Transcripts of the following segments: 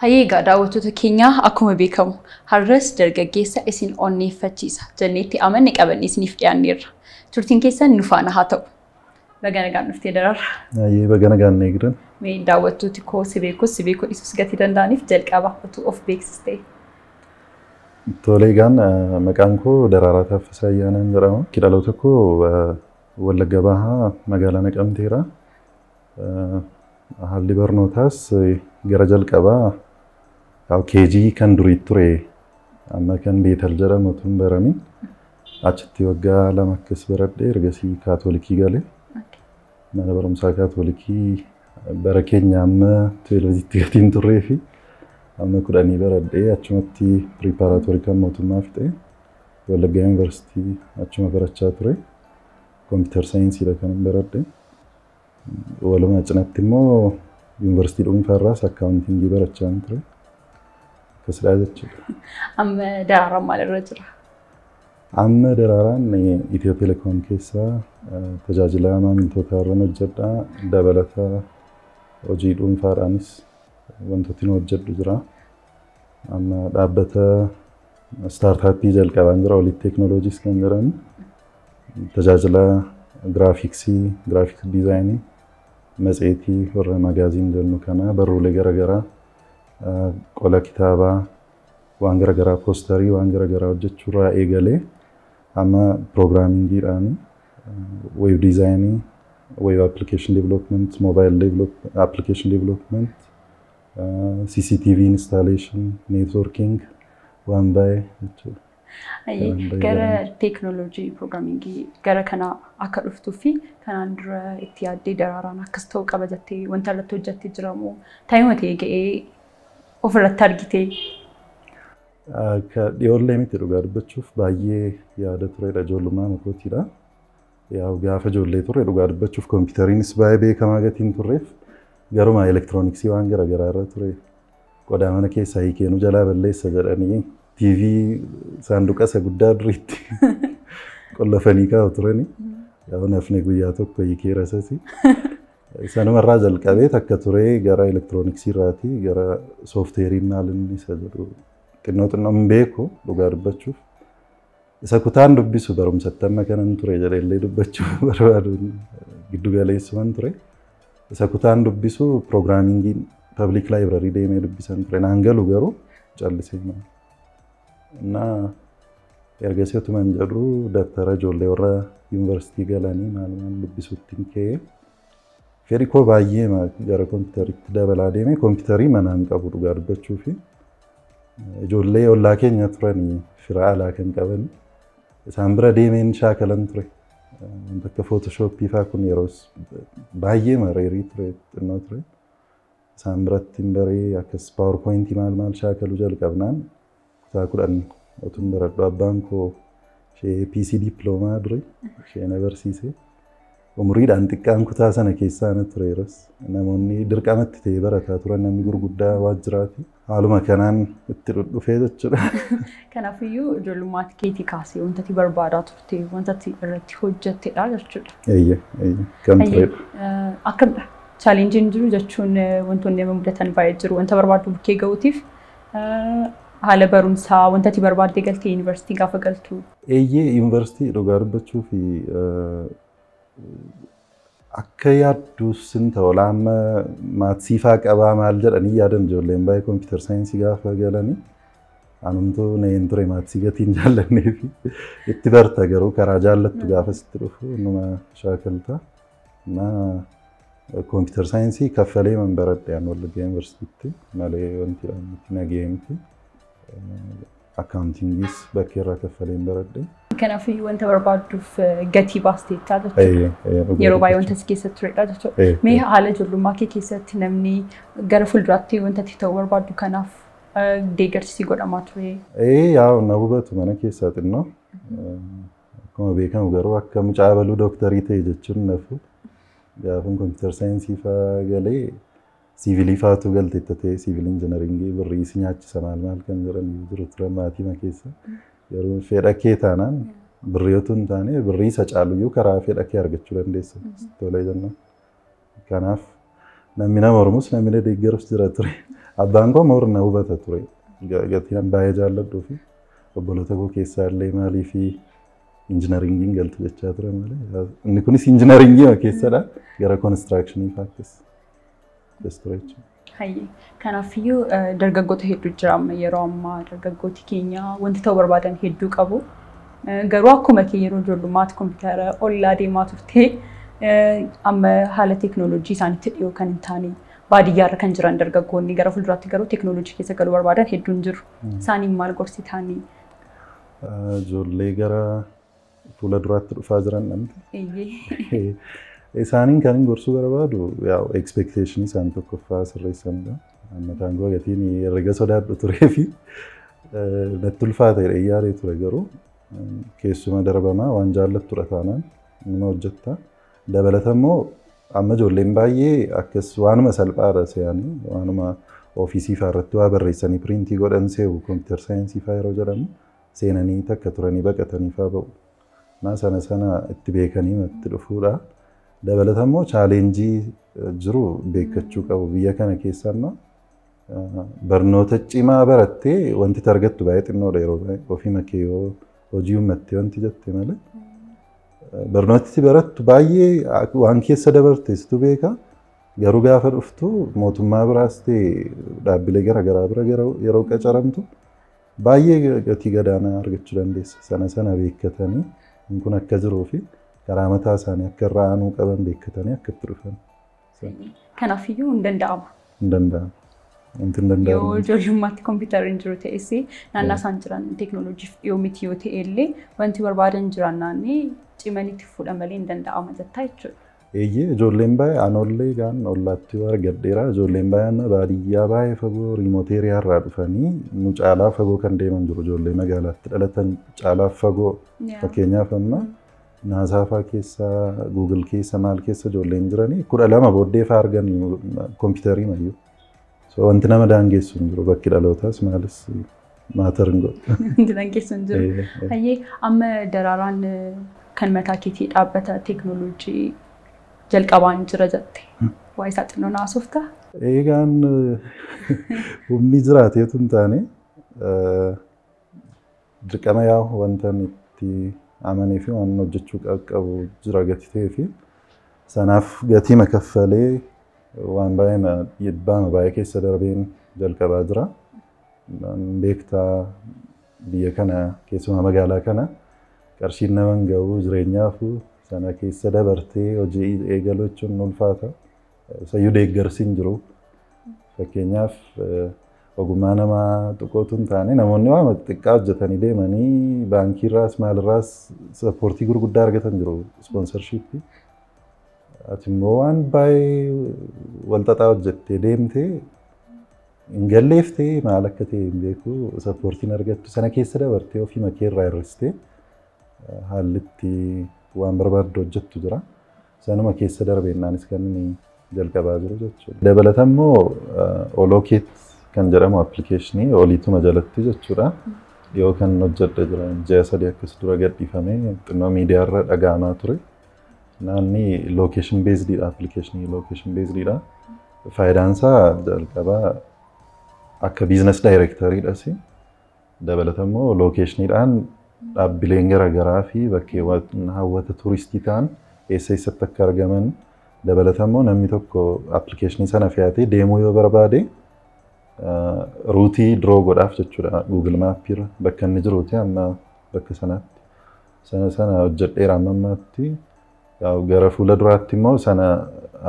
Hayyee, egaa daawwattoota keenyaa, akkuma beekamu har'as dargaggeessa isin onneeffachiisa jenneetti amanne qabanne isiniif dhiyaanneerra. Turtiin keessan nu faana haa ta'u. Baga nagaan dhuftee, Daraara. Hayyee, baga nagaan eegdan. Mee daawwattooti koo si beekus si beekuu dhiisus gatii danda'aniif jalqaba utuu of beeksistee. Tole, egaan maqaan koo Daraaraa Taaffasaa Ayyaanaan jedhama. Dhaloota koo Wallagga Bahaa, magaalaa Naqamteera. Haalli barnootaas gara jalqabaa KG kan durii ture, amma kan Beetal jedhamu otoo hin baramin, achitti waggaa 2 akkas baradhee ergasii Kaatolikii gale. Mana barumsaa Kaatolikii bara keenya amma 12tti gatiin turree fi amma 10 baradhee achumatti preparatory kan mootummaa fixee Wallaggaa Yuunivarsiitii achuma barachaa ture. Computer scienceiidha kan baradhe. Walumaa cinatti immoo yuunivarsiitii dhuunfaarraas accountingii barachaa ture. Akkasidha jechuudha. Amma Daraaraan maalirra jira? Amma Daraaraan Itiyoo Telekoom keessaa tajaajila maamiltootaa irra hojjedha. Dabalata hojii dhuunfaadhaanis wantooti nu hojjedhu jira. Amma dhaabbata startupii jalqabaan jira, Oliit Technologies kan jedhamu. Tajaajila graphicsii, graphics designii, matseetii warra magazine jennu kana, barruulee garaagaraa, qola kitaabaa, waan garaagaraa, posterii, waan garaagaraa hojjechuurraa eegalee amma programmingiidhaan web designii, web application development, mobile application development, CCTV installation, networking, waan baay'ee jechuudha. Gara teeknooloojii programmingii gara kana akka dhuftuu fi kanaan dura itti yaaddee Daraaraan akkas ta'uu qaba jettee wanta irratti hojjettee jiramoo taa'ima ta'e ga'ee ofirratti argitee? Akka dhiyoollee miti, dhugaa dubbachuuf baay'ee yaada turedha, ijoollummaa makootiidha. Yaa, gaafa ijoollee turre, dhugaa dubbachuuf, kompiitariinis baay'ee beekamaa gatiin turreef garuma elektirooniksii waan garaagaraa irra ture. Qodaa mana keessaa hiikeenuu jalaa balleessa jedhanii TV saanduqa isa guddaa duriitti qollofanii kaa'u turani. Yaa, nafni guyyaa tokko hiikeera isas. Sanumarraa jalqabee takka turee gara elektirooniksii irraatii gara softwareiin maal inni isa jedhu xinnoo xinnoo hin beeku, dhugaa dubbachuuf. Isa kutaan dubbisu barumsatti amma kanan ture jedheellee dubbachuu barbaadu giddu galeessuman ture. Isa kutaan dubbisu programmingiin public library deemee dubbisan ture. Naan galu garuu callisee maal. Innaa ergasii otuman jedhu dabtara ijoollee warra yuunivarsiitii galanii maal maal dubbisuutti ka'ee fedhi koo baay'ee gara kompiitariitti dabalaa deeme. Kompiitarii manaan qabu, dhugaa dubbachuu fi ijoollee ollaa keenya turanii fira alaa kan qaban isaan bira deemeen shaakalan ture. Wanta akka Photoshopii fa'aa kun yeroos baay'ee mareerii ture, xinnoo ture. Isaan biratti hin baree akkas PowerPointii maal maal shaakaluu jalqabnaan kutaa 10 otuun baradhu abbaan koo ishee PC diploma dure ishee na barsiise. Umuriidhaan xiqqaan kutaa sana keessaa na ture yeroos. Namoonni dirqamatti ta'ee barataa turan namni gurguddaa waajjiraati. Haaluma kanaan itti dhufee jechuudha. Kanaafiyyuu ijoollummaa keetii kaasee wanta ati barbaadaa turte, wanta ati irratti hojjettedha jechuudha. Eeyyee, kan turedha. Akkamidha? Challengeiin jiru jechuun wantoonni nama mudatan baay'ee jiru. Wanta barbaaddu bukkee ga'uutiif haala barumsaa wanta ati barbaaddee galtee yuunivarsiitii gaafa galtu. Eeyyee, yuunivarsiitii dhugaa dubbachuu fi akka yaaddu sin ta'u amma mathsii faa qabaa maal jedhanii yaadan ijoolleen baay'ee computer scienceii gaafa galanii. Anumtuu na'een ture mathsii gatiin jaallannee fi itti barta, garuu karaa jaallattu gaafa sitti dhufu numa shaakalta. Na computer scienceii kaffalee man baradhe an Wallaggaa Yuunivarsiitiitti malee wanti itti nagahee miti. Accountingiis bakka irraa kaffalee baradhe. Kanaafuu wanta barbaadduuf gatii baasteettaa jechuudha. Yeroo baay'ee wanta si keessatti turedha jechuudha. Mee haala ijoollummaa kee keessatti namni gara fuulduraatti wanta ati ta'uu barbaaddu kanaaf deeggarsi godhamaa ture? Ee, yaa, na hubatu mana keessaa xinnoo. Akkuma beekamu garuu akka mucaa baluu dooktarii ta'e jechuun nafu. Gaafan computer scienceii fa'aa galee civilii fa'aatu galteetta ta'e, civil engineeringii birrii si nyaachisa maal maal kan jedhan jiru ture maatii keessa. Garuu fedha kee taanaan birrii otoo hin taane birrii isa caaluyyuu karaa fedha kee argachuu dandeessa. Tolee jennaan. Kanaaf Namni nama mormus, namni na deeggarus jira ture. Abbaan koo morna hubata ture. Gatiin baay'ee jaalladhuu fi obboloota koo keessaa illee maalii fi injinaringiin galtu jechaa ture malee. Inni kunis injinaringii keessadha. Gara konistiraakshiniin faaktis. Ture jechuudha. Hayyee. Kanaafiyyuu dargaggoota hedduu jira amma yeroo ammaa dargaggooti keenya wanti ta'uu barbaadan hedduu qabu. Garuu akkuma kee yeroo ijoollummaatti kompiitara ollaa deemaa turte, amma haala teekinooloojii isaanitti dhiyoo kan hin taane baadiyyaarra kan jiran dargaggoonni gara fuulduraatti garuu teekinooloojii keessa galuu barbaadan hedduun jiru. Isaaniin maal gorsitaanii? Ijoollee gara fuula duraatti dhufaa jiran namni. Isaaniin kan gorsuu barbaadu expectation isaan tokkoffaa sirreessanidha. Mataan koo gatiin herrega sodaadhu turee fi natti ulfaata jedhee yaadee ture, garuu keessuma darbamaa waan jaallattudha taanaan nama hojjetta. Dabalata immoo amma ijoolleen baay'ee akkas waanuma salphaadha se'anii waanuma ofiisii fa'aa irratti waa barreessanii piriintii godhan se'u. Computer science fa'aa yeroo jedhamu seenanii takka turanii baqatanii fa'aa ba'u. Naa sana sana itti beekanii itti dhufuudha. Dabalata immoo challenge jiru beekkachuu qabu. Biyya kana keessa amma barnoota cimaa barattee wanti argattu baay'ee xinnoodha yeroo baay'ee, ofii makee yoo hojii uummattee wanti jette malee. Barnooti barattu baay'ee waan keessa dabarte situ beeka. Garuu gaafa dhuftu mootummaa biraas ta'e dhaabbilee garaagaraa bira yeroo qacaramtu baay'ee gatii gadaanaa argachuu dandeessa. Sana sana beekkatanii kun akka jiruu fi karaa mataa isaanii akka irraa aanuu qaban beekkatanii akka itti dhufan. Kanaafiyyuu hin danda'ama. Hin danda'ama. Wanti hin danda'amu. Yoo ijoollummaatti kompiitarri hin jiru ta'es, naannoo isaan jiran teekinooloojiif dhiyoo miti yoo ta'e illee, wanti barbaadan jiran naannee cimanii itti fuudha malee hin danda'ama jettaa jechuudha. Eeyyee, ijoolleen baay'ee anoollee gaan ollaatti argadheera. Ijoolleen baay'ee amma baadiyyaa baay'ee fagoo, remote area irraa dhufanii nu caalaa fagoo kan deeman jiru. Ijoollee magaalaatti dhalatan caalaa fagoo. Fakkeenyaaf amma NASA fa'aa keessa, Google keessa, maal keessa ijoolleen jiranii 12 booddee fa'aa argan kompiitarii mayyuu. So wanti nama daangessu hin jiru, bakki dhalootaas maalis matter hin godhu. Wanti daangessu hin jiru. Hayyee, amma Daraaraan kan mataa keetii dhaabbata teekinooloojii jalqabaan jira jette. Waa isaa xinnoo naasoftaa? Eegaan humni jiraateetu hin taane, dirqama yaa'u wanta itti amanee fi waan hojjechuu qabu jira gati ta'ee fi sanaaf gatii makaffalee waan baay'ee dhiibbaa baay'ee keessa darbeen jalqabaa jira. Beektaa, biyya kana keessumaa magaalaa kana qarshiin nama hin gahu jireenyaaf, sana keessa dabartee hojii eegaluu jechuun ulfaata. Sayyuu deeggarsi hin jiru. Fakkeenyaaf ogummaa namaa xiqqootu hin taane, namoonni waan xiqqaa hojjetanii deemanii baankiirraas maalirraas support gurguddaa argatan jiru, sponsorship. Ati immoo waan baay'ee walxaxaa hojjettee deemtee hin galleeftee maal akka ta'e hin beeku, supportiin argattu. Sana keessa dabartee ofii makee irraa hir'istee haalli itti waan barbaaddu hojjettu jira. Sanuma keessa darbeennaanis kan inni jalqabaa jiru jechuudha. Dabalata immoo Olookeet kan jedhamu appilikeeshinii oliituma jalatti jechuudha. Dhiyoo kan hojjedhe jira. Ji'a 3 akkas dura gadhiifamee xinnoo miidiyaarra dhaga'amaa ture. Naanni location basediidha, appilikeeshinii location basediidha. Faayidaan isaa jalqabaa akka business directorydhas. Dabalata immoo locationiidhaan dhaabbileen garaagaraa fi bakkeewwan hawwata turistii ta'an eessa eessatti akka argaman, dabalata immoo namni tokko appilikeeshinii sana fe'atee deemuu yoo barbaade route draw godhaaf jechuudha Google Mapiirra bakka inni jiruuti amma bakka sanaatti. Sana sana hojjedheera amma ammaatti. Gara fuula duraatti immoo sana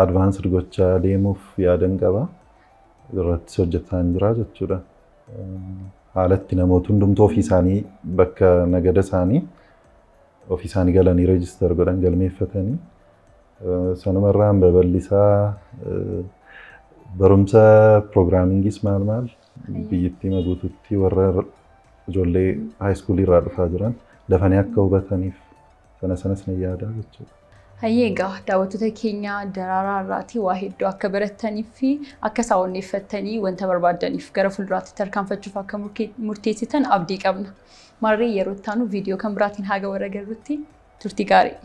advanced gochaa deemuuf yaadan qaba. Irrattis hojjetaa jira jechuudha. Haalatti namoota hundumtuu ofii isaanii bakka nagada isaanii ofii isaanii galanii register godhan, galmeeffatanii, sanumarraan babal'isaa barumsa programmingis maal maal biyyattii guutuutti warra ijoollee high schoolii irraa dhufaa jiran dafanii akka hubataniif sana sanas ni yaada jechuudha. Hayyee, egaa daawwattoota keenya, Daraaraa irraatii waa hedduu akka barattanii fi akka isaan onneeffattanii wanta barbaaddaniif gara fuulduraatti tarkaanfachuuf akka murteessitan abdii qabna. Maarree, yeroo itti aanu viidiyoo kan biraatiin haga warra agarrutti turtii gaarii.